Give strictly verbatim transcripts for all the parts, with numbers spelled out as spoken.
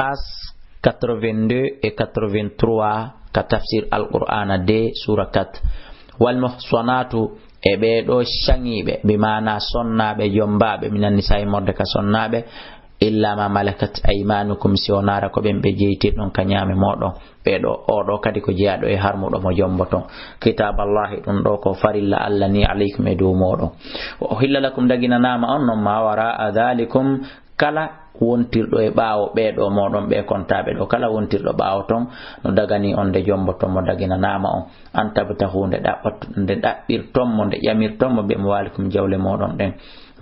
As quatre-vingt-deux et quatre-vingt-trois ka tafsir Alqur'aana deux, suura quatre. Wal muhsanaatu, e ɓee ɗoo caŋiiɓe, bi maana sonnaaɓe, jommbaaɓe, minan nisaa, immorde ka sonnaaɓe, illa ma malakat aymanukum, si wonaa hara ko ɓen ɓe jeytirɗon ka ñaame mooɗon. Ɓee ɗoo, oo ɗoo kadi ko jeyaaɗo e harmuɗo mo jommboton. Kitaaballahi, ɗum ɗoo ko farilla Alla ni, alaykum, e dow mooɗon. Wa uhilla lakum, daginanaama on non, ma waraa dalikum, kala wontirɗo e ɓaawo ɓee ɗoo mooɗon, ɓee kontaaɓe ɗoo, kala wontirɗo ɓaawo ton, no daganii on nde jommboton mo, daginanaama on. An tabtahu, nde ɗaɓɓat-, nde ɗaɓɓirton mo, nde ƴamirton mo, bi amwalikum, jawle mooɗon ɗen.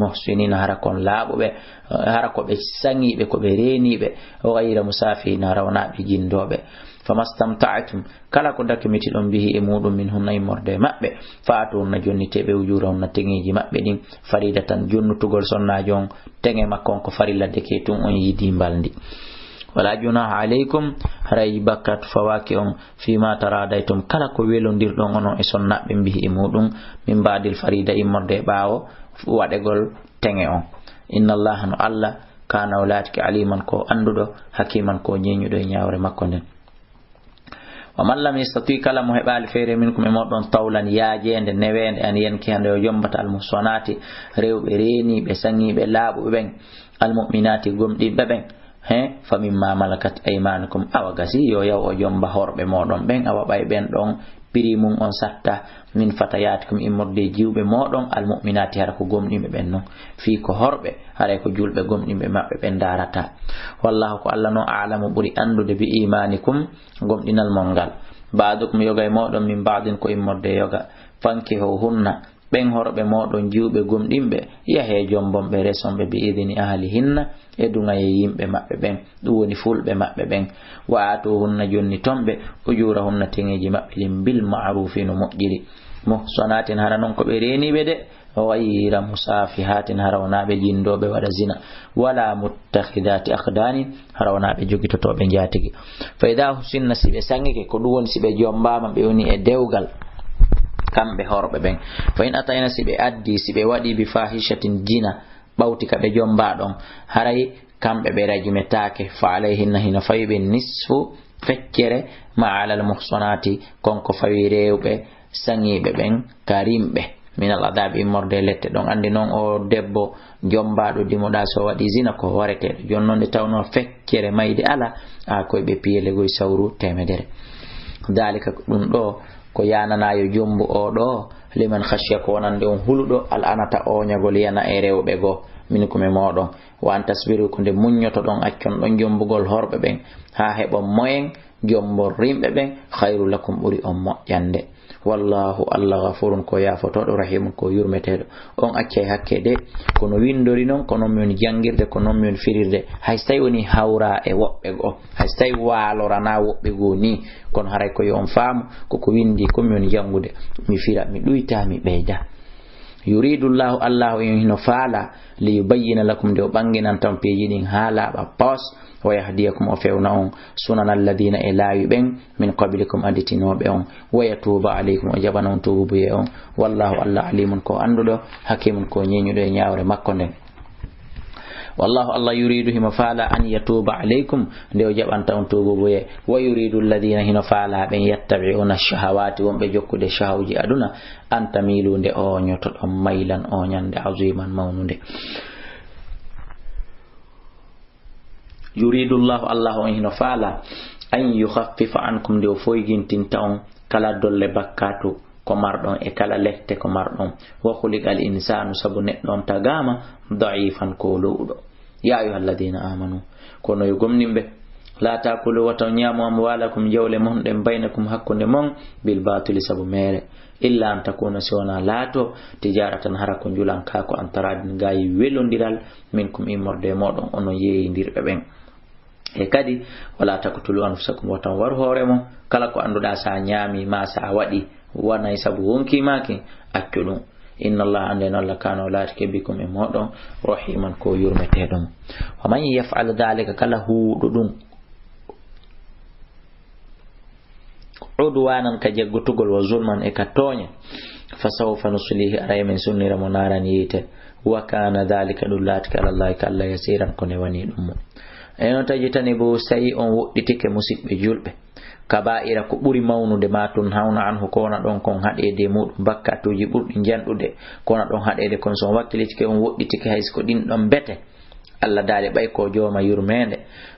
Muhsinina, hara kon laaɓuɓe, hara ko ɓe saŋiiɓe, ko ɓe reeniiɓe, ghayra musafihin, hara wonaa ɓe jinndooɓe. Famastamta'tum, kala ko dakmitiɗon, bihi, e muuɗum, minhunna, immorde e maɓɓe, fa'tuhunna, jonnitee ɓe, ujurahunna, teŋeeji maɓɓe ɗin, faridatan, jonnutugol sonnaajo on, teŋe makko on ko farilla, deke tun on yiidii mbalndi. Wala junaha alaykum, haray bakkaatu fawaaki on, fima taradaytum, kala ko welondirɗon onon e sonnaaɓe, bihi, e muuɗum, min ba'dil farida, immorde e ɓaawo waɗegol teŋe on. Inna Allaha, no Alla, kana, o laatike, aliman, ko annduɗo, hakiman, ko ñeeñuɗo e ñaawre makko nden. Wa man lam yastati, kala mo heɓaali feere, minkum, e mooɗon, tawlan, yaajeende, neweende, an yankiha, nde o jommbata, al muhsanaati, rewɓe reeniiɓe, saŋiiɓe, laaɓuɓe ɓen, al mu'minaati, gomɗinɓe ɓen, he, fa mimma malakat aymanukum, awa gasi yo yaw o jommba horɓe mooɗon ɓen, awa ɓay ɓen ɗon prix mun on satta, min fatayatikum, immorde e jiwɓe mooɗon, al mu'minaati, hara ko gomɗinɓe ɓen non, fii ko horɓe, haray ko julɓe gomɗinɓe maɓɓe ɓen ndaarata. Wallahu, ko Alla non, a'lamu, ɓuri anndude, bi imanikum, gomɗinal mon ngal. Ba'dukum, yoga e mooɗon, min ba'din, ko immorde e yoga. Fankihuhunna, ɓen horɓe mooɗon jiwɓe gomɗinɓe, yahee jommbon ɓe, reson ɓe, bi idni ahlihinna, e duŋayee yimɓe maɓɓe ɓen, ɗum woni fulɓe maɓɓe ɓen. Wa aatuhunna, jonniton ɓe, ujuurahunna, teŋeeji maɓɓe ɗin, bil ma'rufi, no moƴƴiri. Muhsanaatin, hara non ko ɓe reeniiɓe de, ghayra musafihaatin, hara wonaa ɓe jinndooɓe waɗa zina, wala muttakhidaati akhdaani, hara wonaa ɓe jogitotooɓe njaatigi. Fa idaa uhsinna, si ɓe saŋike, ko ɗum woni si ɓe jommbaama, ɓe woni e dewgal, kamɓe horɓe ɓen. Fa in atayna, si ɓe addii, si ɓe waɗii, bi fahishatin, jina, ɓawti ka ɓe jommbaa ɗon, haray kamɓe ɓe rajimetaake, fa alayhinna, hino fawi ɓe, nisfu, feccere, ma alal muhsanaati, kon ko fawi rewɓe saŋiiɓe ɓen ka rimɓe, minal adaabi, immorde e lette. Ɗon anndi non o debbo jommbaaɗo dimuɗaa, so waɗii zina, ko wareteeɗo. Jooni non nde tawnoo feccere mayde alaa, a koy ɓe piyele goy sawru teemedere. Daalika, ɗum ɗoo ko yananaa yo jombu oo ɗoo, liman khashiya, ko wonande on huluɗo, al anata, ooñagol, yana e rewɓe goo, minkum, e mooɗon. Wa an tasbiru, ko nde muññotoɗon, accon ɗon jombugol horɓe ɓen, haa heɓon moyen jombon rimɓe ɓen, khayru lakum, ɓuri on moƴƴande. Wallahu, Alla, ghafurun, ko yaafotooɗo, rahimun, ko yurmeteeɗo. On accay hakke de, kono windori non, ko non mi woni janngirde, ko non mi woni firirde. Hay so tawi woni hawra e woɓɓe goo, hay so tawi waalorana woɓɓe goo ni, kono haray ko yo on faamu, koko windi, ko mi woni janngude, mi fira, mi ɗuyta, mi ɓeyda. Yuridu Llahu, Allahu on hino faala, li yubayyina lakum, nde o ɓannginanta on piiji ɗin haa laaɓa pos, wa yahdiyakum, o fewna on, sunana alladina, e laawi ɓen, min qablikum, aditinooɓe on, wa yatuuba alaykum, o jaɓana on tuububuye on. Wallahu, Alla, alimun, ko annduɗo, hakimun, ko ñeeñuɗo e ñaawre makko nden. Wallahu, Alla, yuridu, himo faala, an yatuuba alaykum, nde o jaɓanta on tuububuye. Wa yuridu alladina, hino faala ɓen, yattabi'una ash-shahawati, wonɓe jokkude shahawji aduna, an tamilu, nde ooñotoɗon, maylan, ooñande, aziman, mawnunde. Yuridu Llahu, Allahu on hino faala, an yukhaffifa ankum, nde o foygintinta on kala dolle bakkaatu ko marɗon e kala lette ko marɗon. Wa khuliqa al insanu, sabu neɗɗo on tagaama, da'ifan, ko lowɗo. Ya ayyuha alladina amanu, kono yo gomɗinɓe, la takulu, wata on ñaamu, amwalakum, jawle mon ɗen, baynakum, hakkunde mon, bil batili, sabu meere, illa an takuna, si wona laato, tijaratan, hara ko njulanka, ko an taradin, gayi welondiral, minkum, immorde e moɗon, onon yeeyindirɓe ɓen. E kadi, wala taqtulu anfusakum, wata on waru hoore mon, kala ko annduɗaa sa ñaami ma sa waɗi, wonay sabu wonkii maakin, accu ɗum. Inna Allaha, annden Alla, kana, o laatike, bikum, e moɗon, rahiman, ko yurmeteeɗo mo. Wa man yaf'al dhalika, kala huuɗo ɗum, udwanan, ka jaggotugol, wa zulman, e ka tooñe, fa sawfa nuslihi, aray men sunnira mo naaran yiite. Wa kana dhalika, ɗum laatike, ala Allahi, ka Alla, yasiran, ko newanii ɗum mo. Eno tajitani bo, sayi on woɗɗitike, musiɓɓe julɓe, kabaa'ira, ko ɓuri mawnude, ma tun hawna anhu, ko wona ɗon kon haɗeede e muuɗum, bakkatuuji ɓurɗi njanɗude, ko wona ɗon haɗeede kon, so on wakkilitike, on woɗɗitike, hay si ko ɗin ɗon bete. Allah daali, ɓay ko jooma yurmeende,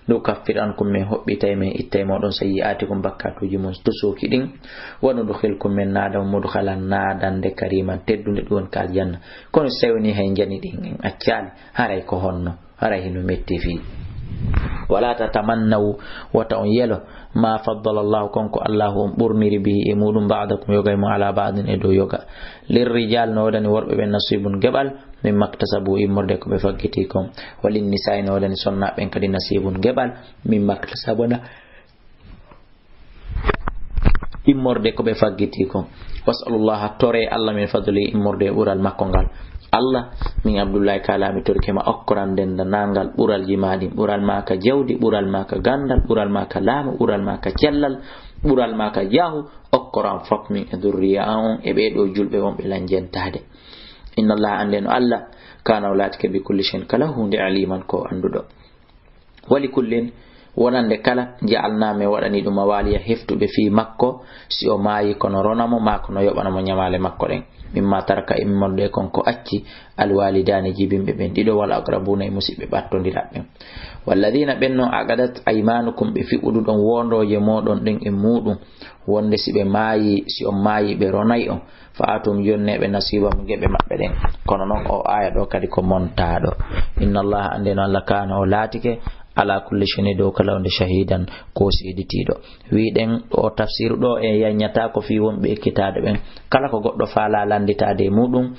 nukaffir ankum, min hoɓɓitay, min ittay mooɗon, sayyi'aatikum, bakkatuuji mon tusuuki ɗin, wa nudkhilkum, min naada on mudkhalan, naadande, kariman, teddunde, ɗum woni ka aljanna. Kono si tawi woni hay njani ɗin, en accaali, haray ko honno? Haray hino metti fii. Wala tatamannaw, wota on yelo, ma faddala Allahu, kon ko Allahu on ɓurniri, bihi, e muuɗum, ba'dakum, yoga e mon, ala ba'din, e dow yoga. Lirrijal, no woodani worɓe ɓen, nasibun, geɓal, mimma iktasabu, immorde ko ɓe faggiti kon. Wa linnisa'i, no woodani sonnaaɓe ɓen kadi, nasibun, geɓal, mimma iktasabna, immorde ko ɓe faggiti kon. Was'alullaha, tore Allah, min fadli, immorde e ɓural makko ngal. Allah, min Abdullahi Kala, mi torike ma okkoran dendanangal ɓuralji ma ɗin, ɓural ma ka jawdi, ɓural ma ka gandal, ɓural ma ka laamu, ɓural ma ka cellal, ɓural ma ka jaahu, okkoran fop min e durriya an on e ɓee ɗoo julɓe wonɓe lan jentaade. Inna Allaha, anndeno Allah, kana, o laatike, bi kulli shay'in, kala huunde, aliman, ko annduɗo. Wali kullin, wonande kala, ja'alna, min waɗani ɗum, mawaliya, heftuɓe fii makko, si o maayi, kono rona mo, maa kono yoɓana mo ñamaale makko ɗen. Mimma taraka, immorde kon ko acci, alwalidaani, jibinɓe ɓen ɗiɗo, wal aqrabuuna, e musiɓɓe ɓattondiraaɓe ɓen. Walladiina, ɓen non, aqadat aymanukum, ɓe fiɓuduɗon woondooje mooɗon ɗen e muuɗum, wonde si ɓe maayi, si on maayi, ɓe ronay on, fa atum, jonneeɓe, nasiibahum, geɓe maɓɓe ɗen. Kono non, o aaya ɗoo kadi ko montaaɗo. Inna Allaha, anndeno Allah, kana, o laatike, ala kulli shay'in, dow kala huunde, shahidan, ko seeditiiɗo. Wiɗen o tafsiru ɗoo, en yaññata ko fii wonɓe ekkitaade ɓen. Kala ko goɗɗo faalaa lannditaade e muuɗum,